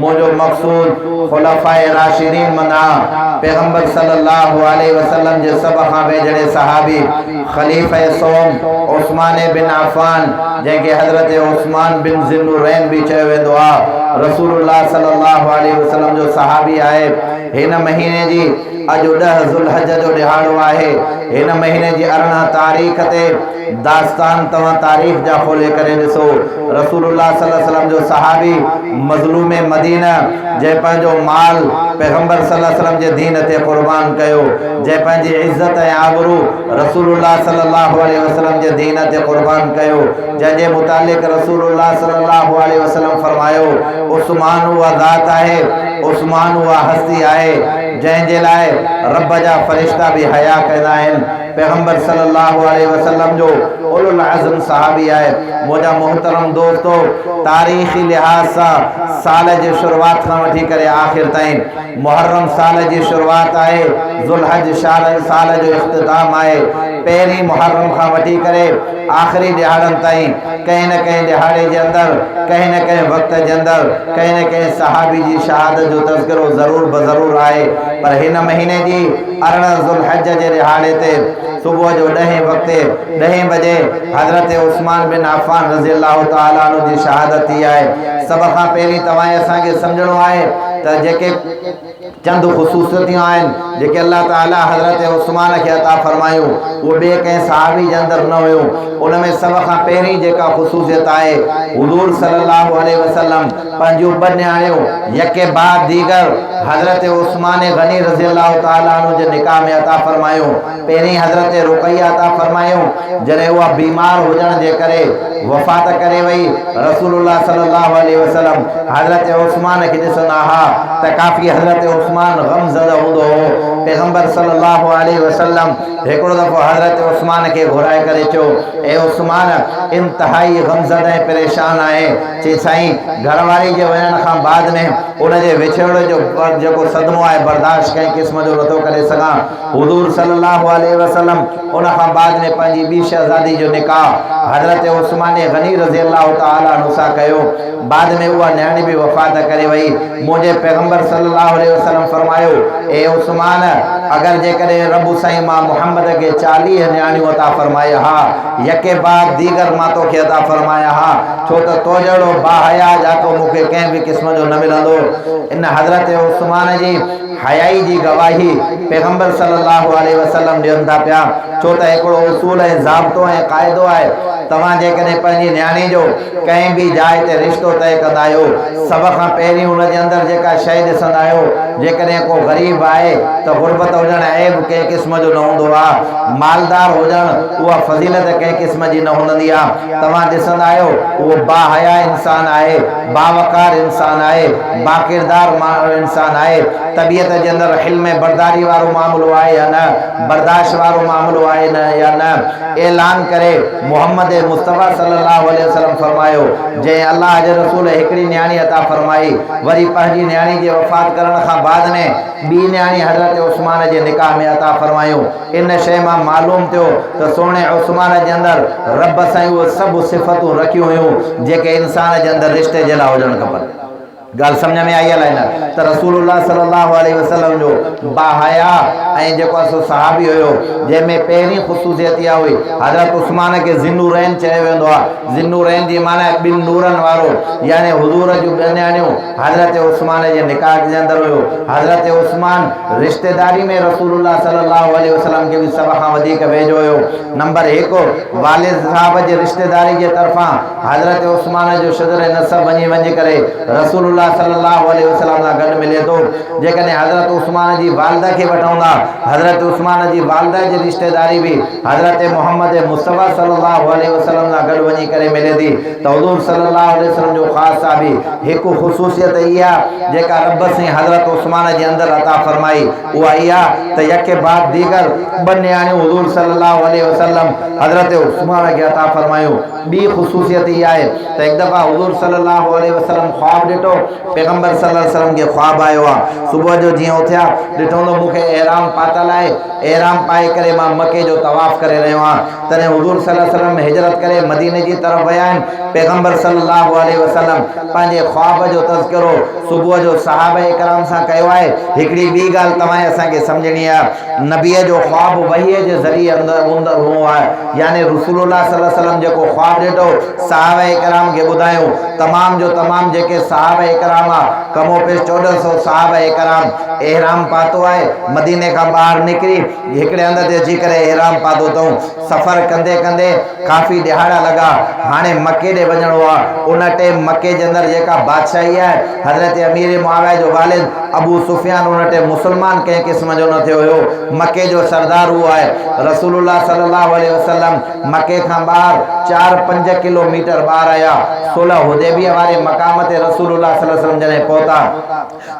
منهنجو مقصود خلفاء راشدين منجهان پيغمبر صلي الله عليه وسلم جي سڀ کان ويجهڙي صحابي خليفه سوم عثمان بن عفان جنهن کي حضرت عثمان بن ذي النورين به چيو ويندو آ رسول الله صلي الله عليه وسلم جو صحابي آهي. هن مهيني جي اڄ ڏهه ذوالحج جو ڏهاڙو آهي. هن مهيني جي 18 تاريخ تي داستان توهان تاريخ جا کولي ڪري ڏسو. رسول الله صلي الله عليه وسلم جو صحابي مظلوم مدينه جنهن پنهنجو مال پيغمبر صلي الله عليه وسلم جي دين تي قربان ڪيو، جنهن پنهنجي عزت ۽ آبرو رسول الله صلي الله عليه وسلم جي دين تي قربان ڪيو، جنهن جي متعلق رسول الله صلي الله عليه وسلم فرمايو، عثمان اها ذات آهي، عثمان اها هستي آهي، جنهن جي لاء رب جا فرشتا به حياء ڪندا آهن. پيغمبر صلي الله عليه وسلم جو اولو العزم صحابي آهي. منهنجا محترم دوستو! تاريخي لحاظ سان سال جي شروعات کان وٺي ڪري آخر تائين محرم سال جي شروعات آهي، ذوالحج سال جو اختتام آهي. پهرين محرم کان وٺي ڪري آخري ڏهاڙن تائين ڪنهن نه ڪنهن ڏهاڙي جي اندر ڪنهن نه ڪنهن وقت جي اندر ڪنهن نه ڪنهن صحابي جي شهادت جو تذڪرو ضرور بضرور آهي پر هن مهيني جي 18 ذوالحج جي ڏهاڙي تي صبح جو ڏهين وقت ڏهين بجي حضرت عثمان بن عفان رضي الله تعالٰي عنه جي شهادت ٿي آهي. سڀ کان پهرين توهان ۽ اسان کي سمجهڻو آهي ته جيڪي چند خصوصيتون آهن جيڪي الله تعاليٰ حضرت عثمان کي عطا فرمايون اهي ٻئي ڪنهن صحابي جي اندر نه هيون. ان ۾ سڀ کان پهرين جيڪا خصوصيت آهي حضور صلي الله عليه وسلم پنهنجون ٻه نياڻيون يڪي بعد ديگر حضرت عثمان غني رضي الله تعاليٰ عنه جي نڪاح ۾ عطا فرمايون. پهرين حضرت رقيه عطا فرمايون جڏهن اها بيمار هجڻ جي ڪري وفات ڪري وئي، رسول الله صلي الله عليه وسلم حضرت عثمان کي ڏسندا ها ته ڪافي حضرت عثمان غم زده هوندو هو، پيغمبر صلي الله عليه وسلم هڪڙو دفعو حضرت عثمان کي گهرائي ڪري چيو، اي عثمان! انتهائي غمزده ۽ پريشان آهين؟ چي سائين! گهر واري جي وڃڻ کان بعد ۾ ان جي وڇوڙي جو جيڪو صدمو آهي برداشت ڪنهن قسم جو نٿو ڪري سگهان. حضور صلي الله عليه وسلم ان کان بعد ۾ پنهنجي ٻي شهزادي جو نڪاح حضرت عثمان غني رضي الله تعالٰي عنه سان ڪيو. بعد ۾ اها نياڻي به وفات ڪري وئي. منهنجي پيغمبر صلي الله عليه وسلم فرمايو، اي عثمان! اگر جيڪڏهن رب سائين مان محمد کي 40 نياڻيون عطا فرمائي ها، يڪي بعد ديگر مان توکي عطا فرمايان ها، ڇو ته تو جهڙو باحياء ڄاٽو مون کي ڪنهن به قسم جو نه ملندو. ان حضرت عثمان جي. حيائي جي گواهي پيغمبر صلي الله عليه وسلم ڏين ٿا پيا، ڇو ته هڪڙو اصول ۽ ضابطو ۽ قاعدو آهي، توهان جيڪڏهن پنهنجي نياڻي جو ڪنهن به جاء تي رشتو طئي ڪندا آهيو، سڀ کان پهرين ان جي اندر جيڪا شيء ڏسندا آهيو، جيڪڏهن ڪو غريب آهي ته غربت هجڻ عيب ڪنهن قسم جو نه هوندو آهي، مالدار هجڻ اها فضيلت ڪنهن قسم جي نه هوندي آهي، توهان ڏسندا آهيو اهو باحياء انسان آهي، باوقار انسان آهي، باڪردار انسان آهي، طبيعت جي اندر حلم ۽ برداري وارو معاملو آهي يا نه، برداشت وارو معاملو آهي يا نه، اعلان ڪري محمد مصطفيٰ صلي الله عليه وسلم فرمايو، جنهن الله جي رسول هڪڙي نياڻي عطا فرمائي، وري پنهنجي نياڻي جي وفات ڪرڻ کان بعد ۾ ٻي نياڻي حضرت عثمان جي نڪاح ۾ عطا فرمايون. ان شيء مان معلوم ٿيو ته سهڻي عثمان جي اندر رب سائين اهي سڀ صفتون رکيون هيون جيڪي انسان جي اندر رشتي جي لاء هجڻ کپن. ڳالهه سمجهه ۾ آئي الائي نه ته رسول الله صلي الله عليه وسلم جو باحيا ۽ جيڪو آهي سو صحابي هيو جنهن ۾ پهرين خصوصيت اها هئي حضرت عثمان کي ذوالنورين چيو ويندو آهي ذوالنورين جي معنيٰ آهي ٻن نورن وارو يعني حضور جون ٻه نياڻيون حضرت عثمان جي نڪاح جي اندر هيو. حضرت عثمان رشتيداري ۾ رسول الله صلي الله عليه وسلم کي به سڀ کان وڌيڪ ويجهو هيو. نمبر هڪ، والد صاحب جي رشتيداري جي طرفان حضرت عثمان جو شجر نسب وڃي وڃي ڪري رسول الله صلي الله عليه وسلم سان گڏ ملي ٿو. جيڪڏهن حضرت عثمان جي والده کي وٺون ٿا، حضرت عثمان جي والده جي رشتيداري به حضرت محمد مصطفيٰ صلي الله عليه وسلم سان گڏ وڃي ڪري ملي ٿي. ته حضور صلي الله عليه وسلم جو خاص صحابي هڪ خصوصيت اها جيڪا رب سائين حضرت عثمان جي اندر عطا فرمائي اها اها ته يڪي بعد ديگر ٻه نياڻيون حضور صلي الله عليه وسلم حضرت عثمان کي عطا فرمايون. ٻي خصوصيت اها آهي ته هڪ دفعه حضور صلي الله عليه وسلم خواب ڏٺو. پيغمبر صلي الله عليه وسلم کي خواب آيو آ. صبح جو جيئن اٿيا، ڏٺو ته مون کي احرام پاتل آهي. احرام پائي ڪري مان مڪي جو طواف ڪري رهيو آهيان. تڏهن حضور صلي الله عليه وسلم هجرت ڪري مديني جي طرف ويا آهن. پيغمبر صلي الله عليه وسلم پنهنجي خواب جو تذڪرو صبح جو صحابه ڪرام سان ڪيو آهي. هڪڙي ٻي ڳالهه توهان ۽ اسان کي سمجهڻي آهي. نبيء جو خواب وحي جي ذريعي اندر هوندو آهي. يعني رسول الله صلي الله عليه وسلم جيڪو خواب ڏٺو، صحابه ڪرام کي ٻڌايو. تمام جو تمام جيڪي صحابه ڪرام آ، ڪم و پيش 14 سو صحابه ڪرام احرام پاتو آهي، مديني کان ٻاهر نڪري هڪڙي هنڌ تي اچي ڪري احرام پاتو اٿئون. سفر ڪندي ڪندي ڪافي ڏهاڙا لڳا. هاڻي مڪي ڏي وڃڻو آ. ان ٽيم مڪي جي اندر جيڪا بادشاهي آهي، حضرت امير معاويه جو والد ابو سفيان ان ٽيم مسلمان ڪنهن قسم جو نه ٿيو هيو. مڪي جو سردار اهو آهي. رسول الله صلي الله عليه وسلم مڪي کان ٻاهر چار پنج ڪلو ميٽر ٻاهر آيا. صلح حديبيه واري مقام تي رسول الله صلي الله عليه وسلم جڏهن پهتا.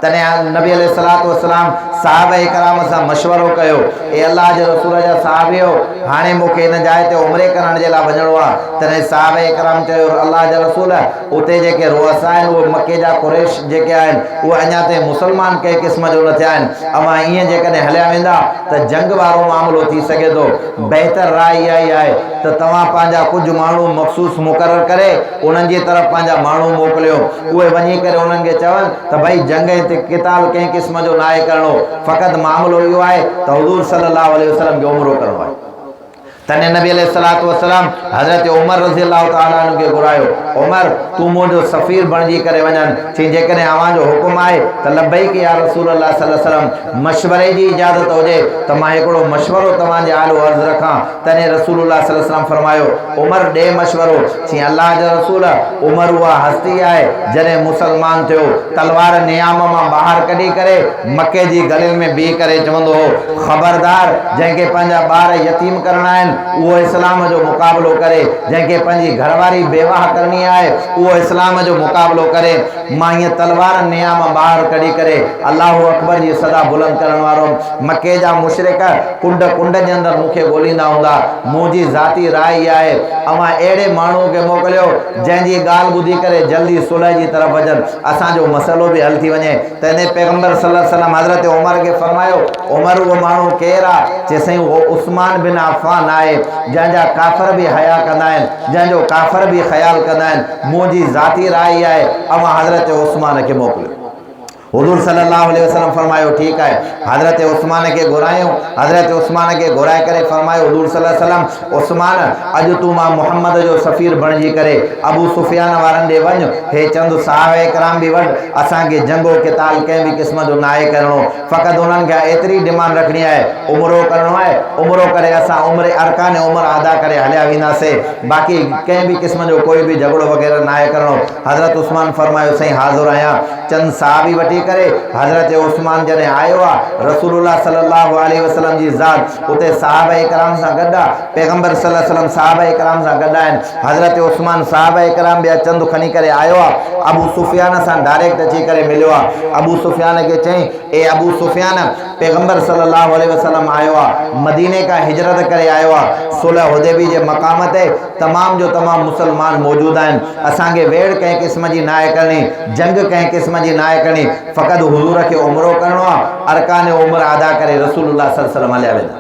تڏهن نبي عليه الصلوة والسلام صحابه ڪرام سان مشورو ڪيو، اي الله جي رسول جا صحابيو! هاڻي مون کي هن جاء تي عمري ڪرڻ جي لاء وڃڻو آهي. تڏهن صحابه ڪرام چيو، الله جا رسول! اتي جيڪي رؤساء آهن اهي مڪي جا قريش جيڪي آهن اهي اڃا تائين مسلمان ڪنهن قسم جو نه ٿيا آهن. اوهان ائين جيڪڏهن هليا ويندا ته جنگ وارو معاملو ٿي سگهي ٿو. بهتر راء اها ئي آهي ته توهان پنهنجا ڪجهه ماڻهو مخصوص مقرر ڪري انهن جي طرف پنهنجا ماڻهو موڪليو. اهي وڃي ڪري انهن کي چون ته ڀئي جنگ ۽ قتال ڪنهن قسم جو ناهي ڪرڻو، فقط معاملو اهو آهي ته حضور صلي الله عليه وسلم کي عمرو ڪرڻو آهي. تڏهن نبي عليه الصلوة والسلام حضرت عمر رضي الله تعالٰي عنه کي گهرايو، عمر! تون منهنجو سفير بڻجي ڪري وڃن. چيائين، جيڪڏهن اوهان جو حڪم آهي ته لبيڪ يا رسول الله صلي الله عليه وسلم، مشوري جي اجازت هجي ته مان هڪڙو مشورو توهان جي آڏو عرض رکان. تڏهن رسول الله صلي الله عليه وسلم فرمايو، عمر ڏي مشورو. چيائين، الله جا رسول! عمر اها هستي آهي، جڏهن مسلمان ٿيو، تلوار نيام مان ٻاهر ڪڍي ڪري، مڪي جي گلين ۾ بيهي ڪري چوندو هو، خبردار! جنهن کي پنهنجا ٻار يتيم ڪرڻا آهن، اهو اسلام جو مقابلو ڪري، جنهن کي پنهنجي گهرواري بيواهه ڪرڻي آهي، اهو اسلام جو مقابلو ڪري. مان هيء تلوار نيام مان ٻاهر ڪڍي ڪري، الله اڪبر جي صدا بلند ڪرڻ وارو هوم. مڪي جا مشرڪ ڪنڊ ڪنڊ جي اندر مون کي ڳوليندا هوندا. منهنجي ذاتي راء اها آهي، اوهان اهڙي ماڻهوء کي موڪليو، جنهن جي ڳالهه ٻڌي ڪري جلدي صلح جي طرف اچن، اسان جو مسئلو به حل ٿي وڃي. تڏهن پيغمبر صلي الله عليه وسلم حضرت عمر کي فرمايو، عمر اهو ماڻهو ڪير آ؟ چي سائين اهو عثمان بن عفان آهي، جنهن جا ڪافر به حيا ڪندا آهن، جنهن جو ڪافر به خيال ڪندا آهن. منهنجي ذاتي راء اها آهي، اوهان حضرت عثمان کي موڪليو. حضور صلي الله عليه وسلم فرمايو، ٺيڪ آهي. حضرت عثمان کي گهرايائون. حضرت عثمان کي گهرائي ڪري فرمايو حضور صلي الله عليه وسلم، عثمان! اڄ تون مان محمد جو سفير بڻجي ڪري ابو سفيان وارن ڏي وڃ. هي چند صحابه ڪرام به وٺ. اسان کي جنگ و قتال ڪنهن به قسم جو ناهي ڪرڻو. فقط انهن کان ايتري ڊمانڊ رکڻي آهي، عمرو ڪرڻو آهي، عمرو ڪري اسان عمري ارڪان عمره ادا ڪري هليا وينداسين. باقي ڪنهن به قسم جو ڪوئي به جهڳڙو وغيره ناهي ڪرڻو. حضرت عثمان فرمايو، سائين حاضر آهيان. چند صحابي وٺي ڪري حضرت عثمان جڏهن آيو آ، رسول الله صلي الله عليه وسلم جي ذات اتي صحابه ڪرام سان گڏ آ، پيغمبر صلي الله عليه وسلم صحابه ڪرام سان گڏ آهن، حضرت عثمان صحابه ڪرام ٻيا چند کڻي ڪري آيو آ، ابو سفيان سان ڊائريڪٽ اچي ڪري مليو آ، ابو سفيان کي چيائين، اي ابو سفيان! پيغمبر صلي الله عليه وسلم آيو آ، مديني کان هجرت ڪري آيو آ، صلح حديبي جي مقام تي تمام جو تمام مسلمان موجود آهن، اسان کي ويڙهه ڪنهن قسم جي ناهي ڪرڻي، جنگ ڪنهن قسم جي ناهي ڪرڻي، فقط حضور کي عمرو ڪرڻو آ، ارڪان عمره ادا ڪري رسول الله صلي الله عليه وسلم هليا ويندا.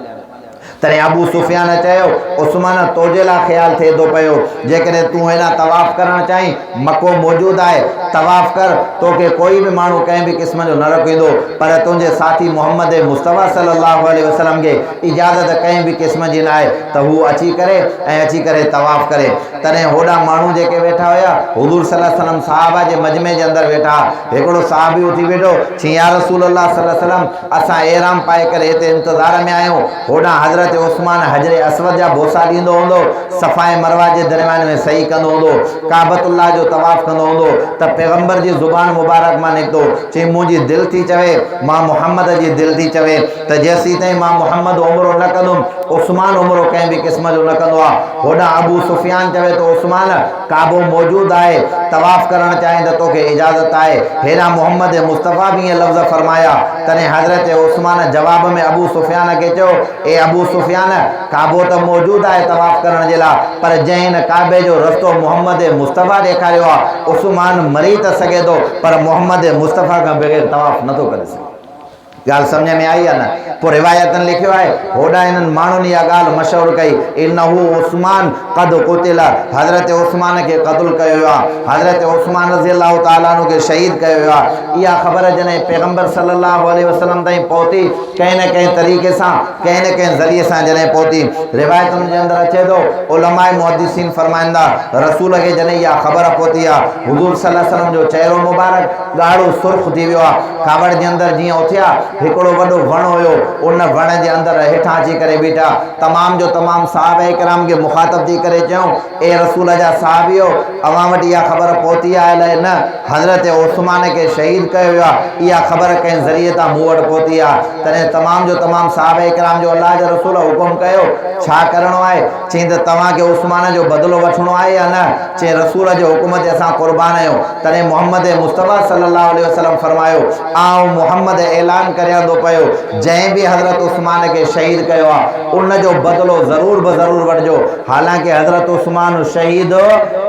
تڏهن ابو سفيان چيو، عثمان تو جي لاء خيال ٿئي ٿو پيو، جيڪڏهن تون هيڏانهن طواف ڪرڻ چاهين، مڪو موجود آهي، طواف ڪر، توکي ڪوئي به ماڻهو ڪنهن به قسم جو نه روڪيندو، پر تنهنجي ساٿي محمد مصطفيٰ صلي الله عليه وسلم کي اجازت ڪنهن به قسم جي ناهي ته هو اچي ڪري ۽ اچي ڪري طواف ڪري. تڏهن هوڏانهن ماڻهو جيڪي ويٺا هيا، حضور صلي الله عليه وسلم صحابه جي مجمعي جي اندر ويٺا ها. هڪڙو صحابي اٿي ويٺو، چيائين، يا رسول الله صلي الله عليه وسلم! اسان احرام پائي ڪري هتي انتظار ۾ آهيون، هوڏانهن حضرت عثمان حجر اسود جا بوسا ڏيندو هوندو، صفا ۽ مروه جي درميان ۾ سعي ڪندو هوندو، ڪعبة الله جو طواف ڪندو هوندو ته پيغمبر جي زبان مبارڪ مان نڪتو، چيائين منهنجي دل ٿي چوي، مان محمد جي دل ٿي چوي ته جيسيتائين مان محمد عمرو نه ڪندم، عثمان عمرو ڪنهن به قسم جو نه ڪندو آ. هوڏانهن ابو سفيان چوي ٿو عثمان! ڪعبو موجود آهي، طواف ڪرڻ چاهين ته توکي اجازت آهي. هيڏانهن محمد مصطفيٰ به ائين لفظ فرمايا، تڏهن حضرت عثمان جواب ۾ ابو سفيان کي چيو، اي ابو سفيان! ڪعبو ته موجود آهي طواف ڪرڻ جي لاء، پر جنهن هن ڪعبي جو رستو محمد مصطفيٰ ڏيکاريو آهي، عثمان مري ته سگهي ٿو، پر محمد مصطفيٰ کان بغير طواف نٿو ڪري سگهي. ڳالهه سمجهه ۾ آئي يا نه؟ پوء روايتن لکيو آهي، هوڏانهن انهن ماڻهن اها ڳالهه مشهور ڪئي، انه عثمان قد قتل، حضرت عثمان کي قتل ڪيو ويو آهي، حضرت عثمان رضي الله تعالٰي عنه کي شهيد ڪيو ويو آهي. اها خبر جڏهن پيغمبر صلي الله عليه وسلم تائين پهتي، ڪنهن نه ڪنهن طريقي سان، ڪنهن نه ڪنهن ذريعي سان جڏهن پهتي، روايتن جي اندر اچي ٿو، علماء محدثين فرمائن ٿا، رسول کي جڏهن اها خبر پهتي آهي، حضور صلي الله عليه وسلم جو چهرو مبارڪ ڳاڙهو سرخ ٿي ويو آهي، ڪاوڙ جي اندر جيئن اٿيا، هڪڙو وڏو وڻ هيو، ان وڻ جي اندر هيٺان اچي ڪري بيٺا، تمام جو تمام صحابه ڪرام کي مخاطب ٿي ڪري چيائون، اي رسول جا صحابيو! اوهان وٽ اها خبر پهتي آهي الائي نه، حضرت عثمان کي شهيد ڪيو ويو آهي، اها خبر ڪنهن ذريعي تان مون وٽ پهتي آهي. تڏهن تمام جو تمام صحابه ڪرام جو الله جي رسول حڪم ڪيو، ڇا ڪرڻو آهي؟ چيائين ته توهان کي عثمان جو بدلو وٺڻو آهي يا نه؟ چيائين رسول جي حڪم تي اسان قربان آهيون. تڏهن محمد مصطفيٰ صلّي اللّٰه عليه وسلّم فرمايو، آئون محمد اعلان ڪريان ٿو پيو، جنهن به حضرت عثمان کي شهيد ڪيو آهي، ان جو بدلو ضرور به ضرور وٺجو. حالانڪه حضرت عثمان شهيد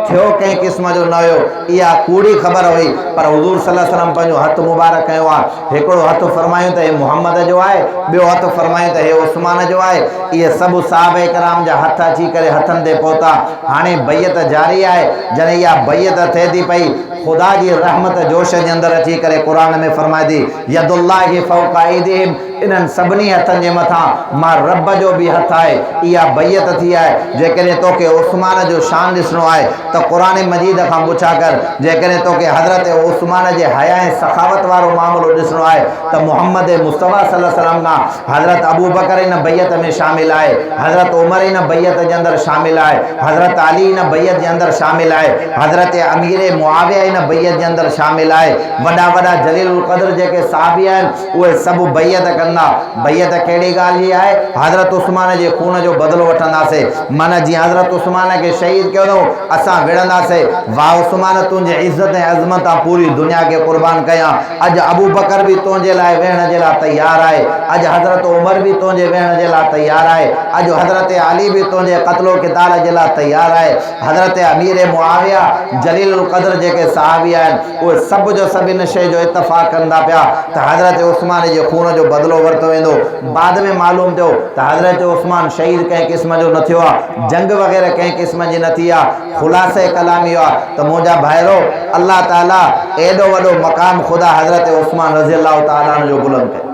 ٿيو ڪنهن قسم جو نه هيو، اها ڪوڙي خبر هئي، پر حضور صلّي اللّٰه عليه وسلّم پنهنجو هٿ مبارڪ کنيو آهي، هڪڙو هٿ فرمايون ته هي محمد جو آهي، ٻيو هٿ فرمايون ته هي عثمان جو آهي، اهي سڀ صحابه ڪرام جا هٿ اچي ڪري هٿن تي پهتا. هاڻي بيعت جاري آهي، جڏهن اها بيعت ٿئي ٿي پئي، خدا جي رحمت جوش جي اندر اچي ڪري قرآن ۾ فرمائي ٿي، يد الله فوق ايديهم انهن سڀني هٿن جي مٿان مان رب جو به هٿ آهي، اها بيعت ٿي آهي، جيڪڏهن توکي عثمان جو شان ڏسڻو آهي ته قرآن مجيد کان پڇا ڪر، جيڪڏهن توکي حضرت عثمان جي حيا ۽ سخاوت وارو معاملو ڏسڻو آهي ته محمد مصطفيٰ صلي الله عليه وسلم کان حضرت ابوبڪر ان بيعت ۾ شامل آهي، حضرت عمر ان بيعت جي اندر شامل آهي، حضرت علي ان بيعت جي اندر شامل آهي، حضرت امير معاويه ان بيعت جي اندر شامل آهي، وڏا وڏا جليل القدر جيڪي صحابي آهن اهي سڀ بيعت ڪندا، بيعت ڪهڙي ڳالهه جي آهي؟ حضرت عثمان جي خون جو بدلو وٺنداسين، معنيٰ جيئن حضرت عثمان کي شهيد ڪيو اٿئون اسان وڙهنداسين، واهه عثمان تنهنجي عزت ۽ عظمت تان پوري دنيا کي قربان ڪيان. اڄ ابوبڪر به تنهنجي لاء ويهڻ جي لاء تيار آهي، اڄ حضرت عمر به تنهنجي ويهڻ جي لاء تيار آهي، اڄ حضرت علي به تنهنجي قتل و قتال جي لاء تيار آهي، حضرت امير معاويه جليل القدر جيڪي صحابي آهن اهي سڀ جو سڀ ان شيء جو اتفاق ڪن ٿا پيا ته حضرت عثمان جي خون جو بدلو ورتو ويندو. بعد ۾ معلوم ٿيو ته حضرت عثمان شهيد ڪنهن قسم جو نه ٿيو آهي، جنگ وغيره ڪنهن قسم جي نه ٿي آهي، خلاصه ڪلام اهو آهي ته منهنجا ڀائرو! الله تعاليٰ ايڏو وڏو مقام خدا حضرت عثمان رضي الله تعاليٰ عنه جو بلند ڪيو.